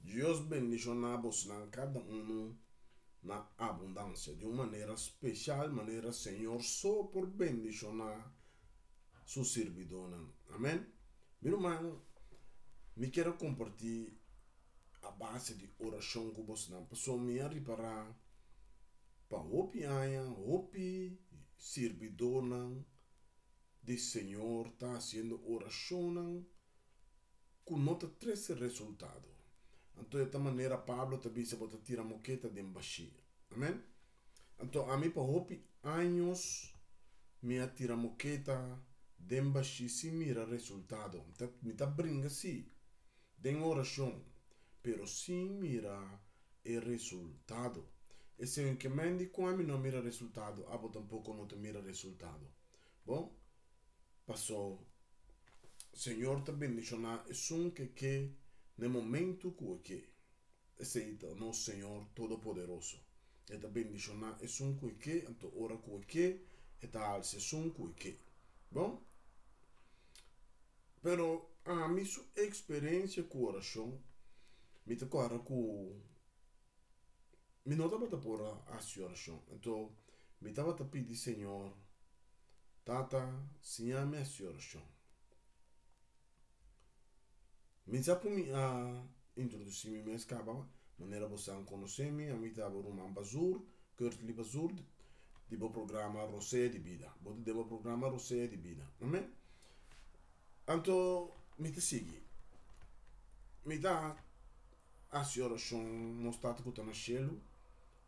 Dios bendishoná bosnan kada unu na abundansia, di un manera speshal, manera Señor so por bendishoná su sirbidónan. Amèn. Mi ruman, mi kier a kompartí a base di orashon ku bosnan, pasobra mi a ripará pa hopi aña hopi sirbidónan di Señor ta hasiendo orashonnan ku no ta trese resultado. Anto e ta manera Pablo ta bisa bo ta tira moketa den bashí. Amen. Anto ami pa hopi años mi a tira moketa den bashí sin mira resultado. Mi ta bringa sí den orashon, pero sin mira e resultado. Esei ke men di ku ami no a mira resultado, abo tampoko no ta mira resultado. Bon, paso Señor ta bendishoná esun ke ke n'e momentu ku e ke. Esei ta nos Señor Todopoderoso. E ta bendishoná esun ku e ke, anto ora ku e ke, e ta alsa esun ku e ke. Bon, pero ami su eksperensia ku orashon, mi ta kòrda ku mi no tabata por a hasi orashon. Anto mi tabata pidi Señor, Tata, siña mi hasi orashon. Mi sa ku mi a introdusí mi mes kaba, manera bo san konosé mi, ami ta bo ruman Bazur, Curtly Bazur, di bo programa Rosea di Bida. Bo ta den bo programa Rosea di Bida. Amen. Anto mi ta sigui. Mi ta hasi orashon, Nos Tata ku ta na shelu.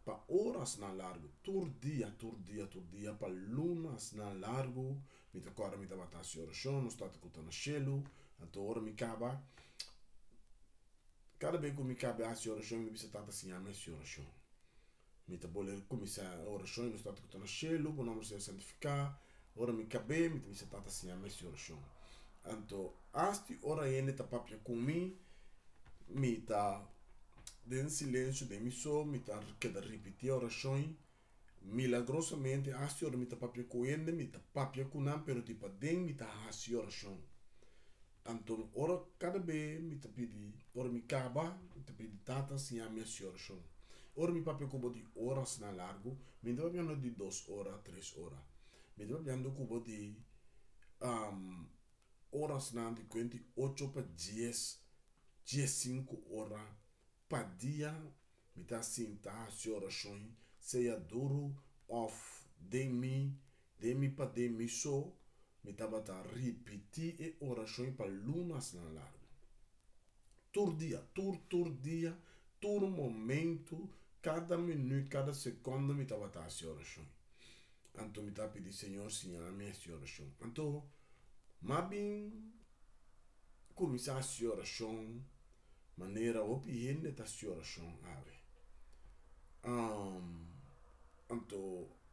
Pa orasnan largu, tur dia, tur dia, tur dia, pa lunasnan largu, mi ta kòrda mi tabata hasi orashon, nos Tata ku ta na shelu, anto ora mi kaba, kada be ku mi kaba hasi orashon, mi bisa Tata siña mi hasi orashon. Mi ta bolbe kuminsá e orashon, i nos Tata ku ta na shelu, bo nòmber sea santifiká, ora mi kab'é, mi ta bisa Tata siña mi hasi orashon. Anto, hasti ora hende ta papia ku mi, mi ta. Den silensio den mi so mi ta keda ripití e orashon. Milagrosamente hasi ora mi ta papia ku hende mi ta papia ku nan pero di paden mi ta hasi orashon. Anto ora kada be mi ta pidi ora mi kaba mi ta pidi Tata siña mi hasi orashon. Ora mi papia ku bo di orasnan largu mi no ta papiando di dos ora tres ora mi ta papiando ku bo di orasnan di kuenta i ocho pa dies 15 ora pa dia mi ta sinta hasi orashon sea duru òf den mi den mi paden mi so mi tabata ripití e orashon pa lunasnan largu tur dia tur tur dia tur momentu kada minüt kada sekònda mi tabata hasi orashon anto mi ta pidi Señor siña mi hasi orashon anto m'a bin Kuminsá hasi orashon manera hopi hende ta hasi orashon awe. Anto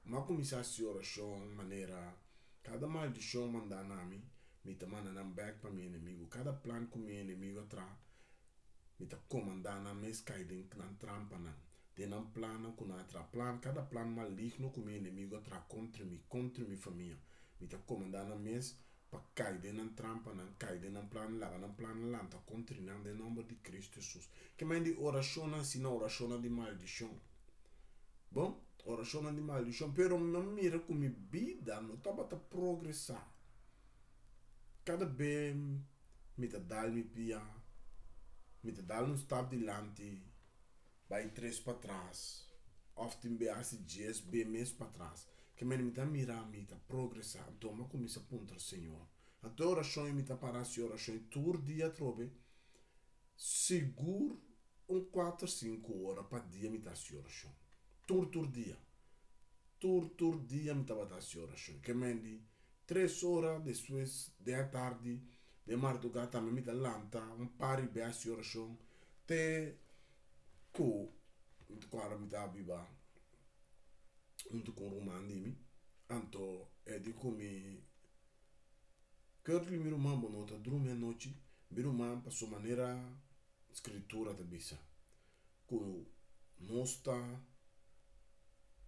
mi a kuminsá hasi orashon manera kada maldishon mandá na mi, mi ta manda nan bèk pa mi enemigu. Kada plan ku mi enemigu a traha, mi ta komandá nan mes kai den nan trampanan, den nan plannan ku nan a traha. Plan, kada plan maligno ku mi enemigu a traha kontra mi, kontra mi famia, mi ta komandá nan mes Pa kai den nan trampanan, kai den nan plan, laga nan plannan lanta kontri nan den nomber di Cristo Jesus. Ke men di orashonnan asina, orashonnan di maldishon. Bon, orashonnan di maldishon, pero mi a mira ku mi bida no tabata progresá. Kada be mi ta dal mi pia, mi ta dal un stap dilanti, bai tres patras of tin be hasi dies be mes patras ke mende mi ta mira mi ta progresa anto mi a kuminsa puntra Señor anto e orashon mi ta para hasi orashon tur dia atrobe sigur un kuater sinku ora pa dia mi ta hasi orashon tur tur dia tur tur dia mi tabata hasi orashon ke mende tres ora despues den atardi den marduga tambe mi ta lanta un par di be hasi orashon Te ku ora mi ta biba huntu ku un ruman di mi, anto e di ku mi, Curtly mi ruman bo no ta drumi anochi? Mi ruman pasobra manera Skritura ta bisa ku nos ta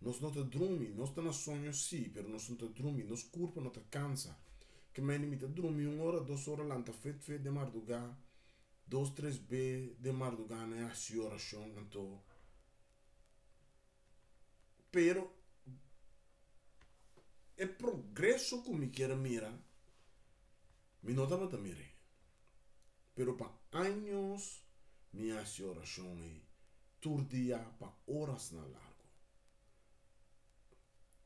nos no ta drumi, nos ta na soño si, pero nos no ta drumi, nos kurpa no ta kansa. Ke mende mi ta drumi un ora, dos ora lanta fet fet den mardugá. Dos tres be den mardugá nan a hasi orashon anto pero e progreso ku mi kier a mira mi no tabata mir'é. Pero pa años mi a hasi orashon ei tur dia pa orasnan largu.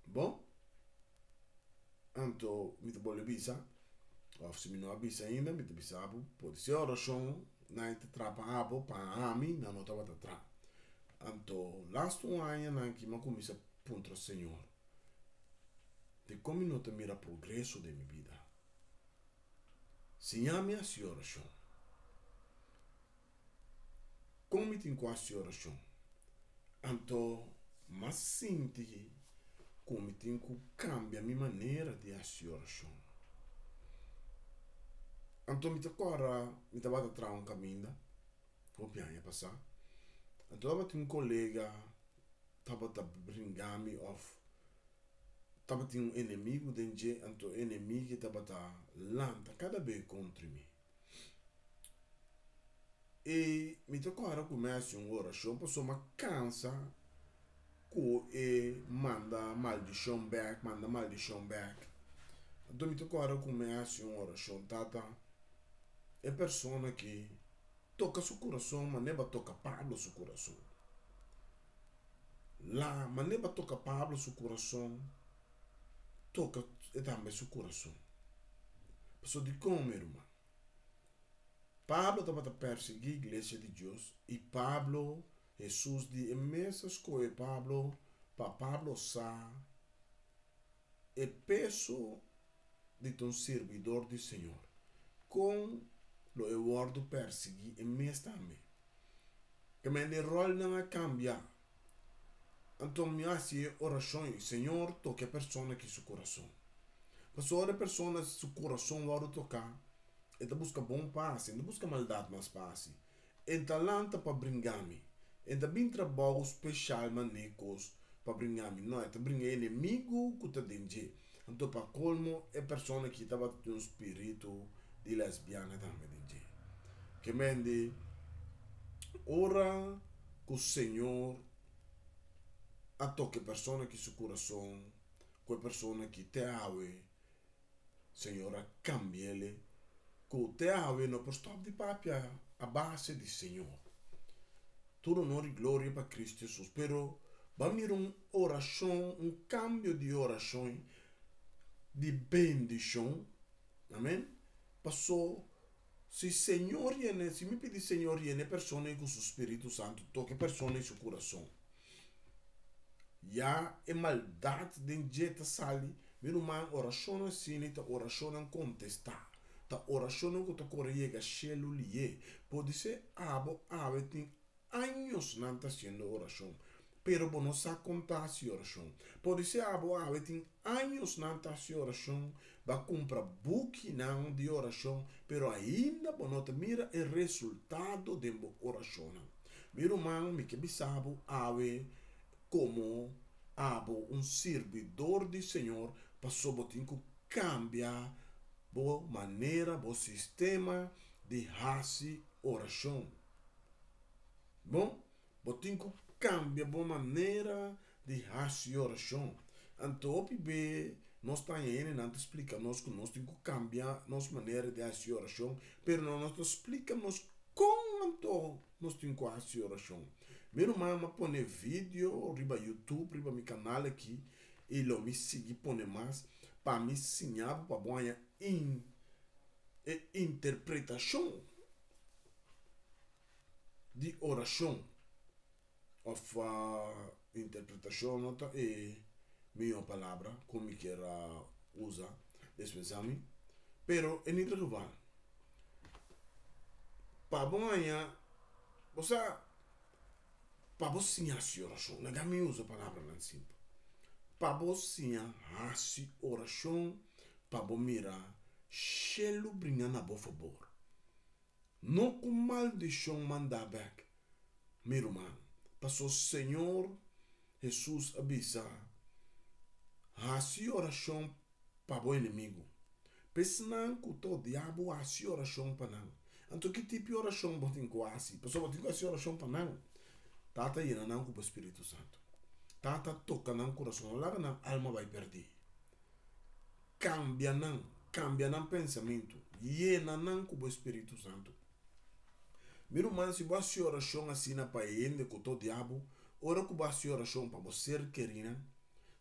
Bon, anto mi ta bolbe bisa, of si mi no a bisa ainda, mi ta bisa bo, podisé orashon nan ta traha pa abo, pa ami nan no tabata traha. Anto lastu un añanan ki mi a kuminsá puntra Señor, dikon mi no ta mira progreso den mi bida? Siña mi hasi orashon. Kon mi tin ku hasi orashon? Anto m'a sinti ku mi tin ku kambia mi manera di hasi orashon. Anto mi ta kòrda mi tabata traha un kaminda hopi aña pasá. Anto tabatin un kolega tabata bringa mi òf tabatin un enemigu den dje, anto e enemigu tabata lanta kada be kontra mi. I mi ta kòrda ku mi a hasi un orashon pasobra mi a kansa ku e manda maldishon bèk, manda maldishon bèk. Anto mi ta kòrda ku mi a hasi un orashon, Tata, e persona aki toka su kurason manera bo a toka Pablo su kurason. La manera bo a toka Pablo su kurason, toka e tambe su kurason. Pasobra dikon, mi ruman? Pablo tabata persiguí iglesia di Dios i Pablo, Hesus di e mes a skohe Pablo pa Pablo sa e peso di ta un sirbidor di Señor, kon lo e wòrdu persiguí e mes tambe. Kemende e ròlnan a kambia. Anto mi a hasi e orashon ei, Señor, toka e persona aki su kurason. Pasobra ora e persona su kurason wòrdu toká, e ta buska bon pa hasi, e no ta buska maldat mas pa hasi. E ta lanta pa bringa mi. E ta bin trabou speshal manera kos pa bringa mi. No, e ta bringa e enemigu ku ta den dje. Anto pa kolmo e persona aki tabata tin un spiritu di lesbiana tambe den dje. Ke mende ora ku Señor a toka e persona aki su kurason, ku e persona aki te awe Señor a cambiele cu te awe no por stop di papia a base di Señor. Tur honor y gloria pa Cristo Jesus. Pero ba mira un oracion, un cambio di oracion di bendicion. Amen. Paso si Señor yene, si mi pidi Señor yene e persona cu su Spiritu Santo, toca e persona y su curason. Ya e maldat den dje ta sali. Mi ruman, orashonnan asina ta orashonnan kontestá. Ta orashonnan ku ta kore yega shelu lié. Podisé abo awe tin añosnan ta hasiendo orashon, pero bo no sa kon ta hasi orashon. Podisé abo awe tin añosnan ta hasi orashon, bo a kumpra bukinan di orashon, pero ainda bo no ta mira e resultado den bo orashonnan. Mi ruman, mi ke bisa bo awe komo abo un sirbidor di Señor, paso bo tin ku kambia bo manera, bo sistema di hasi orashon. Bon, bo tin ku kambia bo manera di hasi orashon. Anto hopi be nos ta haña hendenan ta splika nos ku nos tin ku kambia nos manera di hasi orashon, pero no nos ta splika nos kon anto nos tin ku hasi orashon. Mi ruman a pone video riba YouTube, riba mi kanal aki, i lo mi sigui pone mas pa mi siña bo pa bo haña in e interpretashon di orashon. Òf interpretashon no ta e mihó palabra ku mi kier a usa, dispensá mi, pero en ieder geval pa bo haña, bo sa, pa bo siña hasi orashon, laga mi usa palabranan simpel, pa bo siña hasi orashon pa bo mira shelu bringa na bo fabor. No ku maldishon mandá bèk, mi ruman, paso Señor Hesus a bisa, Hasi orashon pa bo enemigu. P'esnan ku ta odia bo, hasi orashon pa nan. Anto ki tipo di orashon bo tin ku hasi? Pasobra bo tin ku hasi orashon pa nan. Tata yena nan ku bo Spiritu Santu. Tata toka nan kurason, no laga nan alma bai pèrdí. Kambia nan, kambia nan pensamentu, yena nan ku bo Spiritu Santu. Mi ruman, si bo hasi orashon asina pa e hende ku ta odia bo, ora ku bo hasi orashon pa bo ser kerinan,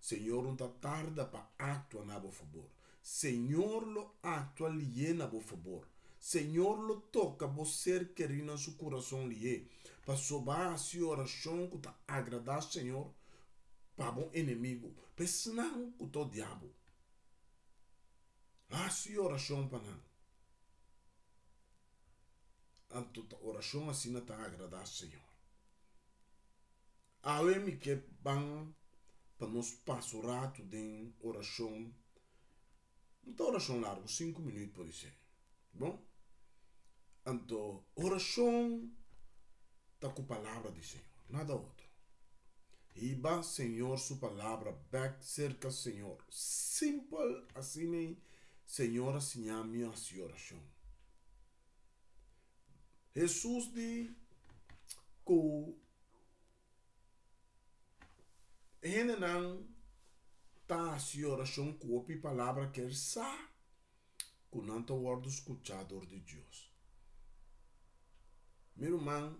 Señor no ta tarda pa aktua na bo fabor. Señor lo aktua lihé na bo fabor. Señor lo toka bo ser kerinan su kurason lihé, pasobra bo a hasi orashon ku ta agradá Señor pa bo enemigu, pa esnan ku ta odia bo. Hasi orashon pa nan. Anto ta orashon asina ta agradá Señor. Awe mi ke ban pa nos pasa un ratu den orashon. No ta orashon largu, sinku minuut podi ser. Bon? Anto orashon ta ku palabra di Señor, nada otro. Hiba Señor su palabra bek serka Señor. Simpel asina Señor a siña mi hasi orashon. Hesus di ku hendenan ta hasi orashon ku hopi palabra ker sa ku nan ta wòrdu skuchá dor di Dios. Mi ruman,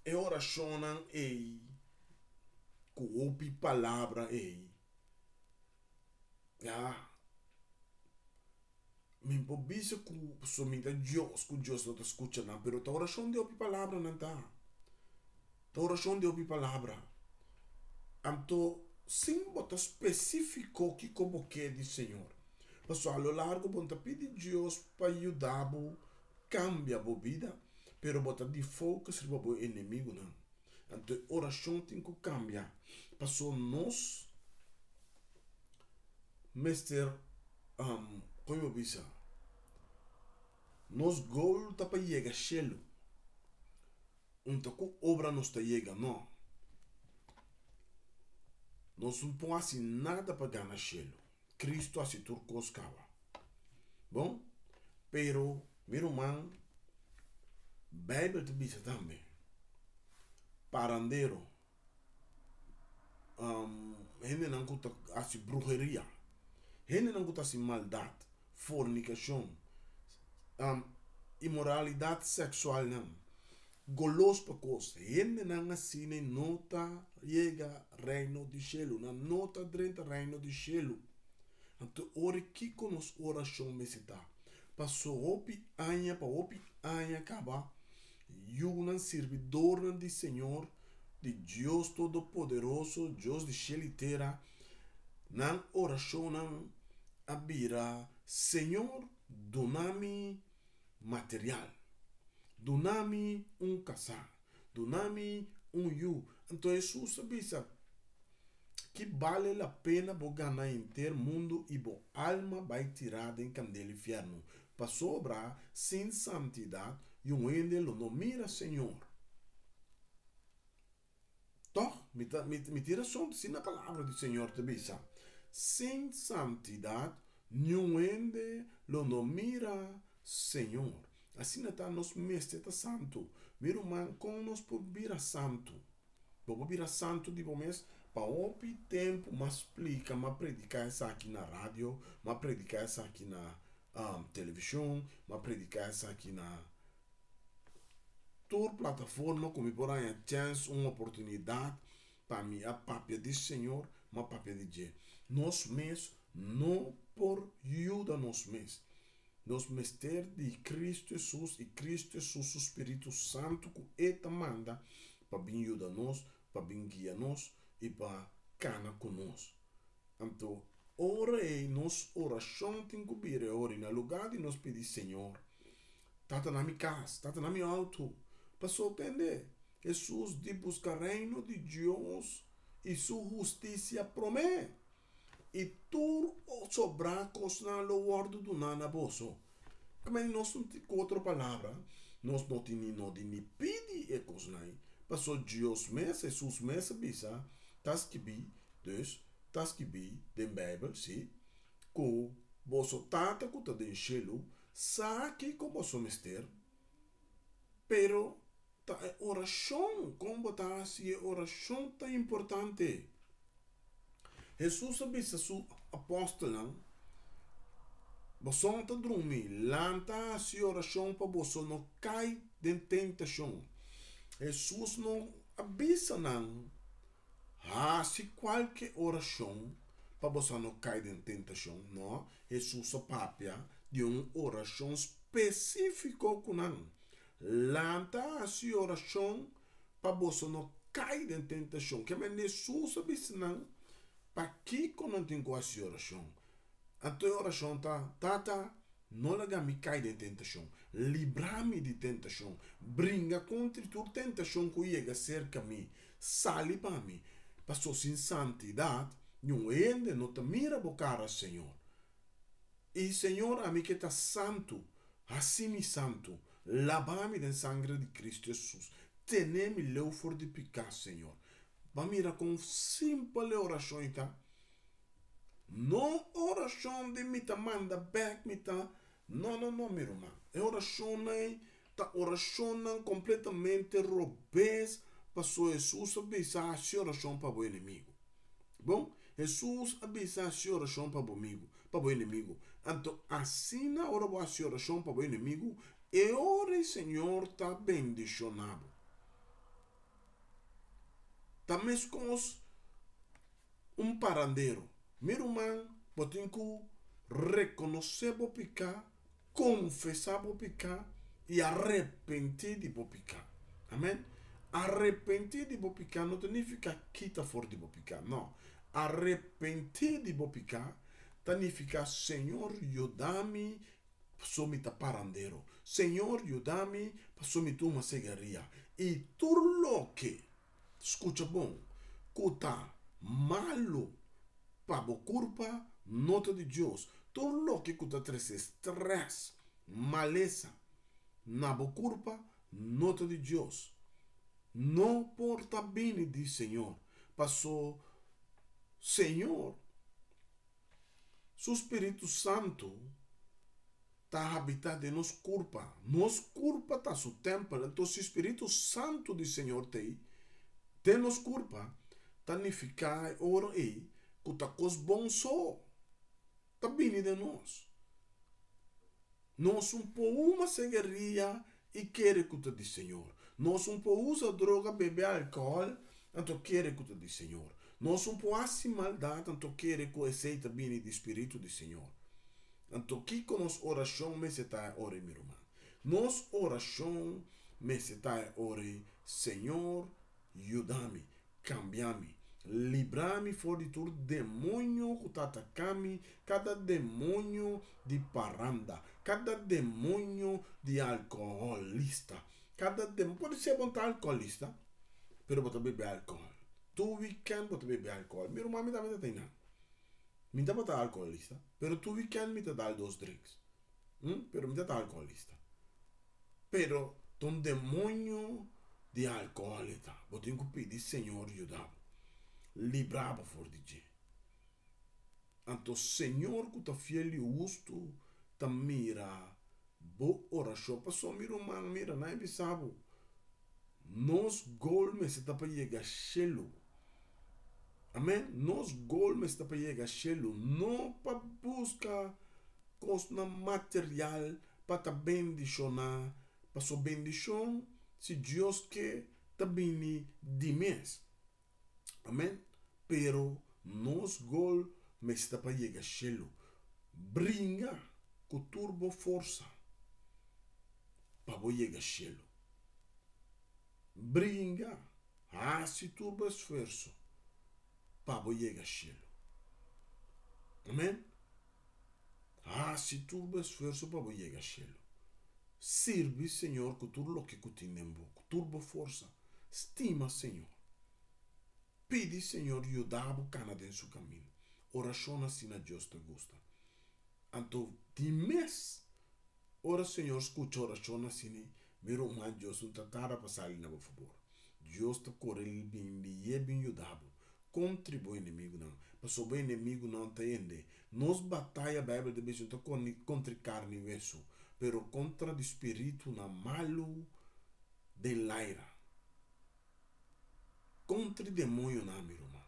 e orashonnan ei ku hopi palabra ei, ya. Mi por bisa ku so mi ta Dios, ku Dios no ta skucha nan, pero ta orashon di hopi palabra nan ta. Ta orashon di hopi palabra. Anto, sin bo ta spesífiko kiko bo ke di Señor. Pasobra a lo largo bo no ta pidi Dios pa yuda bo kambia bo bida, pero bo ta di focus riba bo enemigunan. Anto e orashon tin ku kambia, pasobra nos mester kon yo bisa nos goal ta pa yega shelu un ta ku obra nos ta yega no nos no por hasi nada pa gana shelu Cristo hasi tur kos kaba bon pero mi ruman Bijbel ta bisa tambe parandero hendenan ku ta hasi bruheria, hendenan ku ta hasi maldat, fornikashon, inmoralidat seksualnan, golos pa kos, hendenan asina no ta yega reino di shelu, nan no ta drenta reino di shelu. Anto ora kiko nos orashon mester ta? Paso hopi aña pa hopi aña kaba yunan sirbidornan di Señor, di Dios Todopoderoso, Dios di shel i tera, nan orashonnan a bira, Señor, duna mi material, duna mi un kasá, duna mi un yu. Anto Hesus a bisa, Ki bale la pena bo gana henter mundu i bo alma bai tirá den kandel infiernu? Pasobra sin santidat yun hende lo no mira Señor. Tòg, mi ta, mi, mi tin rason, si na palabra di Señor ta bisa, Sin santidat niun hende lo no mira Señor. Asina ta, nos mester ta santu. Mi ruman, kon nos por bira santu? Bo por bira santu di bo mes? Pa hopi tempu m'a splika, m'a prediká esaki na radio, m'a prediká esaki na televishon, m'a prediká esaki na tur plataforma ku mi por haña chèns, un oportunidat pa mi a papia di Señor, m'a papia di dje. Nos mes no por yuda nos mes. Nos mester di Cristo Hesus i Cristo Hesus su Spiritu Santu ku E ta manda pa bin yuda nos, pa bin guia nos i pa kana ku nos. Anto ora ei nos orashon tin ku bira e ora i na lugá di nos pidi Señor, Tata na mi kas, Tata na mi outo, paso tende, Hesus di buska Reino di Dios i su hustisia promé. I tur sobrá kosnan lo wòrdu duná na boso. Kmei nos no tin, ku otro palabra, nos no tin ni nodi ni pidi e kosnan ei, paso Dios mes, Hesus mes a bisa, ta skibí, dus, ta skibí den Beibel, sí, ku boso Tata ku ta den shelu. sa kiko boso mester, pero ta e orashon, kon bo ta hasi e orashon ta importante. Hesus a bisa su apòstelnan, Boso no ta drumi, lanta hasi orashon pa boso no kai den tentashon. Hesus no a bisa nan, Hasi kualke orashon pa boso no kai den tentashon. No, Hesus a papia di un orashon spesífiko ku nan. Lanta hasi orashon pa boso no kai den tentashon. Ke men Hesus a bisa nan pakiko nan tin ku hasi orashon. Anto e orashon ta, Tata, no laga mi kai den tentashon. Libra mi di tentashon. Bringa kontri tur tentashon ku yega serka mi. Sali pa mi. Paso sin santidat, niun hende no ta mira bo kara, Señor. I Señor, ami ke ta santu, hasi mi santu. Laba mi den sangre di Cristo Jesus. Tene mi leu for di piká, Señor. Bo a mira kon simpel e orashon ei ta? No orashon di mi ta manda bek, mi ta. No, no, no, mi ruman. E orashonnan ei ta orashonnan kompletamente robes, pasobra Hesus a bisa hasi orashon pa bo enemigu. Bon, Hesus a bisa hasi orashon pa bo amigu, pa bo enemigu. Anto asina ora bo hasi orashon pa bo enemigu, e ora ei Señor ta bendishoná bo. Ta meskos un parandero. Mi ruman, bo tin ku rekonosé bo piká, konfesá bo piká i arepentí di bo piká. Amèn. Arepentí di bo piká no ta nifiká kita for di bo piká. No. Arepentí di bo piká ta nifiká, Señor, yuda mi pasobra mi ta parandero. Señor, yuda mi pasobra mi tuma segaria. I tur loke Skucha bon, ku ta malu pa bo kurpa no ta di Dios. Tur loke ku ta trese strès, malesa na bo kurpa no ta di Dios. No por ta bini di Señor, paso Señor su Spiritu Santu ta habitá den nos kurpa. Nos kurpa ta su tèmpel. Anto si Spiritu Santu di Señor ta ei den nos kurpa, ta nifiká e ora ei ku ta kos bon so ta bini den nos. Nos un por huma segeria i kere ku ta di Señor. Nos un por usa droga, bebe alkohòl, anto kere ku ta di Señor. Nos un por hasi maldat, anto kere ku esei ta bini di Spiritu di Señor. Anto kiko nos orashon mester ta e ora ei, mi ruman? Nos orashon mester ta e ora ei, Señor, yuda mi, kambia mi, libra mi for di tur demoño ku ta ataka mi, kada demoño di paranda, kada demoño di alkoholista, kada dem, por ser bo no ta alkoholista, pero bo ta bebe alkohol. Tur wikènt bo ta bebe alkohol. Mi ruman, mi tambe ta tei nan. Mi tabata alkoholista, pero tur weekend mi ta dal dos drinks. Hm, pero mi ta alkoholista. Pero ta un demonio di alkohol e ta. Bo tin ku pidi Señor yuda bo, libra bo for di dje. Anto Señor ku ta fiel i hustu ta mira bo orashon. Pasobra mi ruman, mira, nan e bisa bo, nos goal mester ta pa yega shelu. Amen. Nos goal mester ta pa yega shelu, no pa buska kosnan material pa ta bendishoná, paso bendishon si Dios ke ta bini di mes. Amen. Pero nos goal mester ta pa yega shelu. Bringa ku tur bo forsa pa bo yega shelu. Bringa. Hasi tur bo esfuerso pa bo yega shelu. Amen. Hasi tur bo esfuerso pa bo yega shelu. Sirbi Señor ku tur loke ku tin den bo, ku tur bo forsa. Stima Señor. Pidi Señor yuda bo kana den su kaminda. Orashon asina Dios ta gusta. Anto di mes Ora Señor scucha oracion asini, mi ruman Dios no ta tarda pa sali na bo fabor. Dios ta core bin liye bin yuda bo. Contri bo enemigunan, pasobra bo enemigunan ta hende. Nos bataya, Bijbel ta bisa, no ta contri carni i wesu. pero kontra di spiritunan malu den laira. Kontra di demoñonan, mi ruman.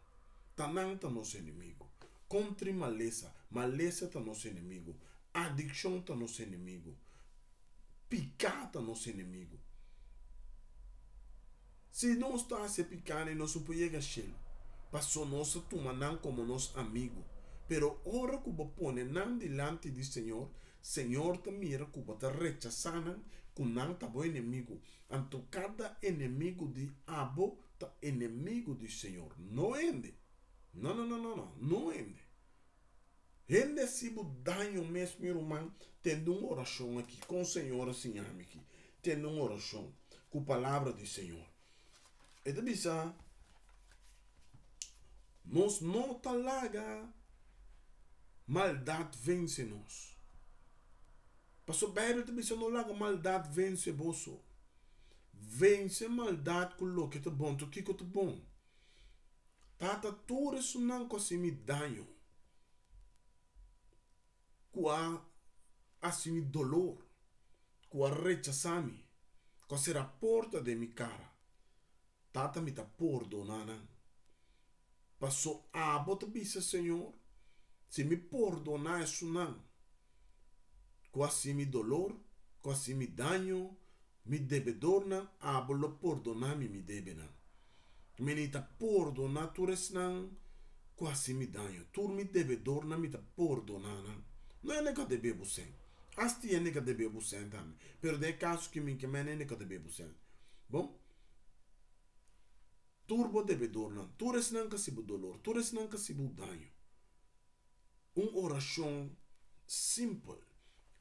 Ta nan ta nos enemigu. Kontra di malesa, malesa ta nos enemigu. Adikshon ta nos enemigu. Piká ta nos enemigu. Si nos ta hasi e pikánan nos no por yega shelu, paso nos a tuma nan komo nos amigu. Pero ora ku bo pone nan dilanti di Señor, Señor ta mira ku bo ta rechasá nan, ku nan ta bo enemigu. Anto kada enemigu di abo ta enemigu di Señor, no hende. No, no, no, no, no, no hende. Hende hasi bo daño mes, mi ruman, tende un orashon aki, kon Señor a siña mi aki. Tende un orashon ku palabra di Señor. E ta bisa, Nos no ta laga maldat vense nos. Pasobra Beibel ta bisa no laga maldat vense boso. Vense maldat ku loke ta bon. Anto kiko ta bon? Tata tur esunnan ku a hasi mi daño, ku a hasi mi dolor, ku a rechasá mi, ku a sera porta den mi kara, Tata mi ta pordoná nan. Paso abo ta bisa, Señor, si mi pordoná esunnan ku a hasi mi dolor, ku a hasi mi daño, mi debedornan, abo lo pordoná mi mi debenan. Mi ni ta pordoná tur esnan ku hasi mi daño, tur mi debedornan mi ta pordoná nan. No hende ka debe bo sèn, asta hende ka debe bo sèn tambe, pero den e kaso ki mi ke mene hende ka debe bo sèn. Bon, tur bo debedornan, tur esnan ka hasi bo dolor, tur esnan ka hasi bo daño. Un orashon simpel.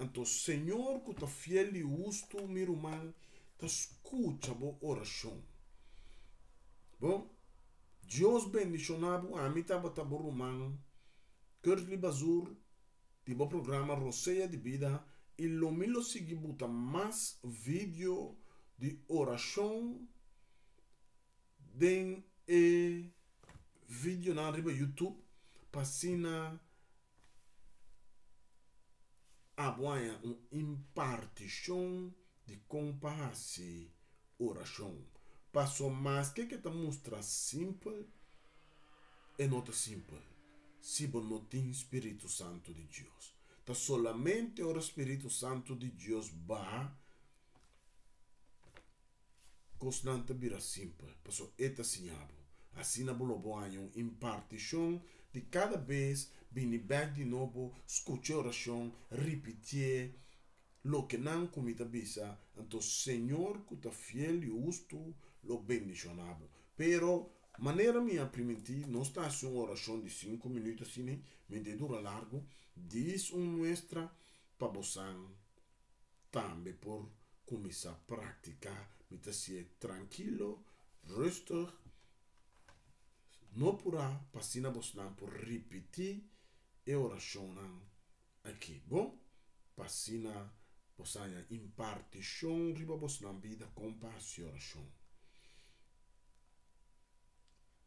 Anto Señor ku ta fiel i hustu, mi ruman, ta skucha bo orashon. Bon, Dios bendishoná bo. Ami tabata bo ruman Curtly Bazur di bo programa Rosea di Bida i lo mi lo sigui buta mas video di orashon den e videonan riba YouTube pa asina abo haña un impartishon di kon pa hasi orashon. Paso maske ke ta mustra simpel, e no ta simpel si bo no tin Spiritu Santu di Dios. Ta solamente ora Spiritu Santu di Dios baha Kosnan ta bira simpel, pasobra e ta siña bo. Asina bo lo bo haña un impartishon di kada bes bini bèk di nobo, skucha e orashon, ripitié loke nan ku mi ta bisa, anto Señor ku ta fiel i hustu lo bendishoná bo. Pero, manera mi a primintí, nos ta hasi un orashon di sinku minüt asina, mi ta dura largu, dis un muestra pa bosan tambe por cuminsa practica mi ta hacié trankilo, rustig, no pura pa asina bosnan por ripiti e oracionnan aki bon pa asina bos haña imparticion riba bosnan bida con pa haci oracion.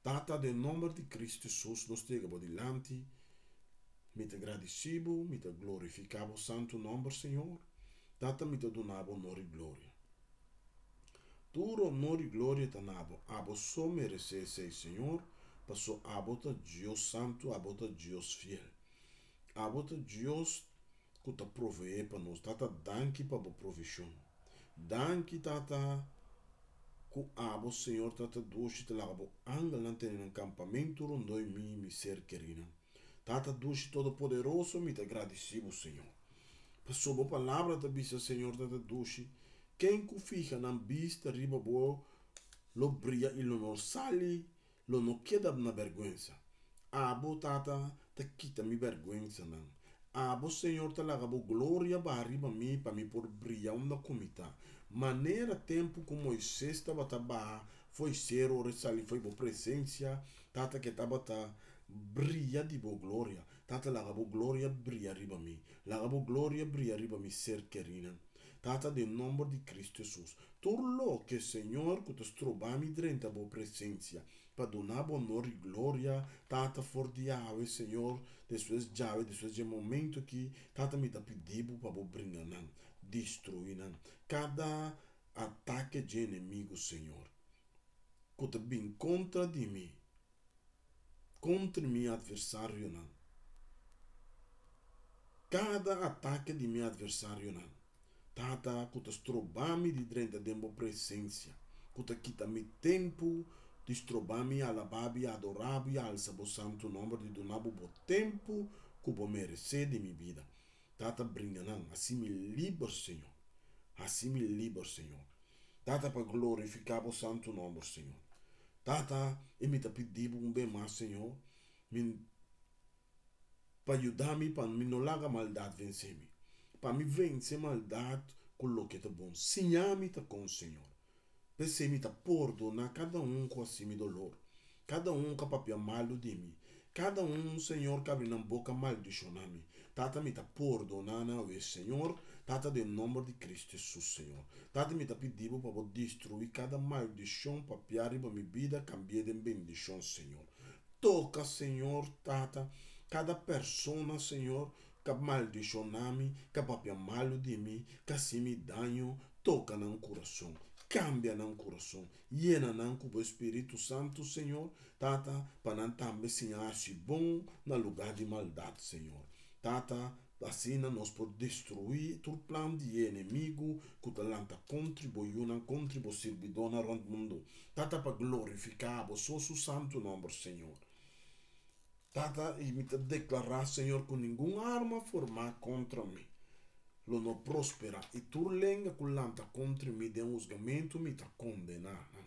Tata den nomber di Cristo Jesus nos ta yega bo dilanti, mi ta gradici bo, mi ta glorifica bo santo nomber Señor, Tata mi ta duna bo honor y gloria. Tur honor y gloria ta na bo, abo so merece esey Señor, paso abo ta Dios santo, abo ta Dios fiel. Abo ta Dios ku ta proveé pa nos. Tata danki pa bo provishon. Danki Tata ku abo Señor Tata dushi ta laga bo angelnan tene nan kampamentu rondoi mi i mi ser kerinan. Tata dushi Todopoderoso mi ta gradisí bo Señor. Paso bo palabra ta bisa Señor Tata dushi ken ku fiha nan bista riba bo lo bria i lo no sali lo no keda na bèrgwensa. Abo, Tata, ta kita mi bèrgwensanan. Abo, Señor, ta laga bo gloria baha riba mi pa mi por bria unda ku mi ta. Manera tempu ku Moises tabata baha fo'i seru ora e sali fo'i bo presensia, Tata, ke tabata bria di bo gloria. Tata, laga bo gloria bria riba mi. Laga bo gloria bria riba mi ser kerinan. Tata, den nomber di Cristo Jesus, tur loke, Señor, cu ta stroba mi drenta Bo presencia, pa duna Bo honor y gloria, Tata, for di awe, Señor, despues djawe, despues dje momento aki, Tata, mi ta pidi Bo pa Bo bringa nan. destruí nan. Kada atake dje enemigu, Señor, ku ta bin kontra di mi, kontra mi atversarionan. Kada atake di mi atversarionan, Tata, ku ta stroba mi di drenta den bo presensia, ku ta kita mi tempu di stroba mi alabá bo i adorá bo i alsa bo santu nòmber, di duna bo bo tempu ku bo meresé di mi bida. Tata, bringa nan, hasi mi liber, Señor. Hasi mi liber, Señor. Tata, pa glorifiká bo santu nòmber, Señor. Tata, i mi ta pidi bo un be mas, Señor, mi pa yuda mi pa mi no laga maldat vense mi, pa mi vense maldat ku loke ta bon. Siña mi ta kon, Señor. P'esei mi ta pordoná kada un ku hasi mi dolor, kada un ku a papia malu di mi, kada un, Señor, ku abri nan boka maldishoná mi. Tata, mi ta pordoná nan awe, Señor, Tata, den nomber di Cristo Jesus, Señor. Tata, mi ta pidi Bo pa Bo destruí kada maldishon papiá riba mi bida, kambi'é den bendishon, Señor. Toka, Señor, Tata, kada persona, Señor, ku a maldishoná mi, ku a papia malu di mi, ku a hasi mi daño, toka nan kurason, kambia nan kurason, yena nan ku Bo Spiritu Santu, Señor, Tata, pa nan tambe siña hasi bon na lugá di maldat, Señor. Tata, asina nos por destruí tur plan di e enemigu ku ta lanta kontri Bo yunan, kontri Bo sirbidónan rònt mundu. Tata, pa glorifiká Bo so Su santu nòmber, Señor. Tata, i mi ta deklará, Señor, ku ningun arma formá kontra mi lo no prosperá, i tur lenga ku lanta kontri mi den husgamentu mi ta kondená nan.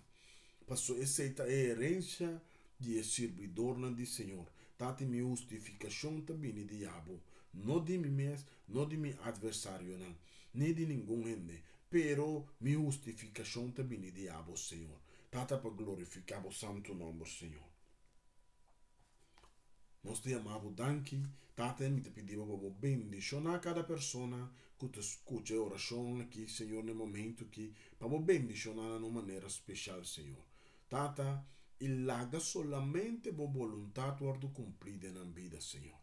Paso esei ta e herensia di e sirbidornan di Señor. Tata, mi hustifikashon ta bini di abo, no di mi mes, no di mi atversarionan, ni di ningun hende, pero mi hustifikashon ta bini di abo, Señor. Tata, pa glorifiká bo santu nòmber, Señor. Nos ta yama bo danki, Tata, i mi ta pidi bo pa bo bendishoná kada persona ku ta skucha e orashon aki, Señor, na e momentu aki, pa bo bendishoná nan na un manera speshal, Señor. Tata, i laga solamente bo boluntat wòrdu kumplí den nan bida, Señor.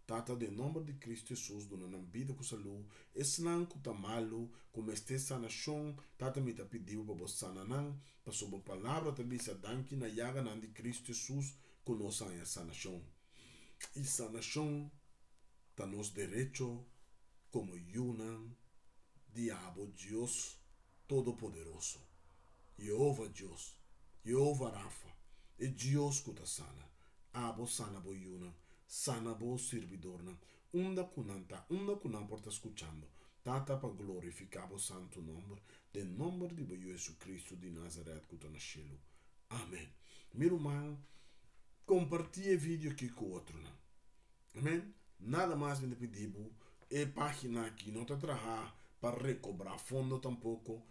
Tata, den nòmber di Kristu Hesus, duna nan bida ku salú. Esnan ku ta malu, ku mester sanashon, Tata, mi ta pidi bo pa bo sana nan, pasobra bo Palabra ta bisa, Danki na yaganan di Kristu Hesus ku nos haña sanashon. I sanashon ta nos derecho komo yunan di abo Dios Todopoderoso, Yehova Dios, Yehova Rafa, e Dios ku ta sana. Abo sana bo yunan, sana bo sirbidornan, unda ku nan ta, unda ku nan por ta skuchando. Tata, pa glorifiká bo santu nòmber, den nòmber di bo Yu Hesukristu di Nazaret ku ta na shelu. Amen. Mi ruman, kompartí e video aki ku otronan. Amen. Nada mas mi ta pidi bo, e página aki no ta traha pa rekobrá fondo tampoko.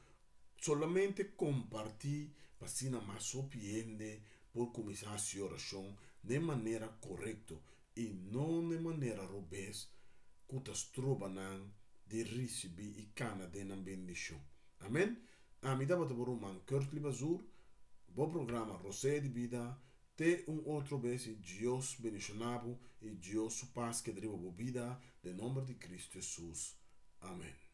Solamente kompartí pa asina mas hopi hende por kuminsá hasi orashon den manera korekto i no den manera robes ku ta stroba nan di risibí i kana den nan bendishon. Amen. Ami tabata bo ruman Curtly Bazur, bo programa Rosea di Bida. Te un otro bes i Dios bendishoná bo i Dios su pas keda riba bo bida den nomber di Cristo Jesus. Amen.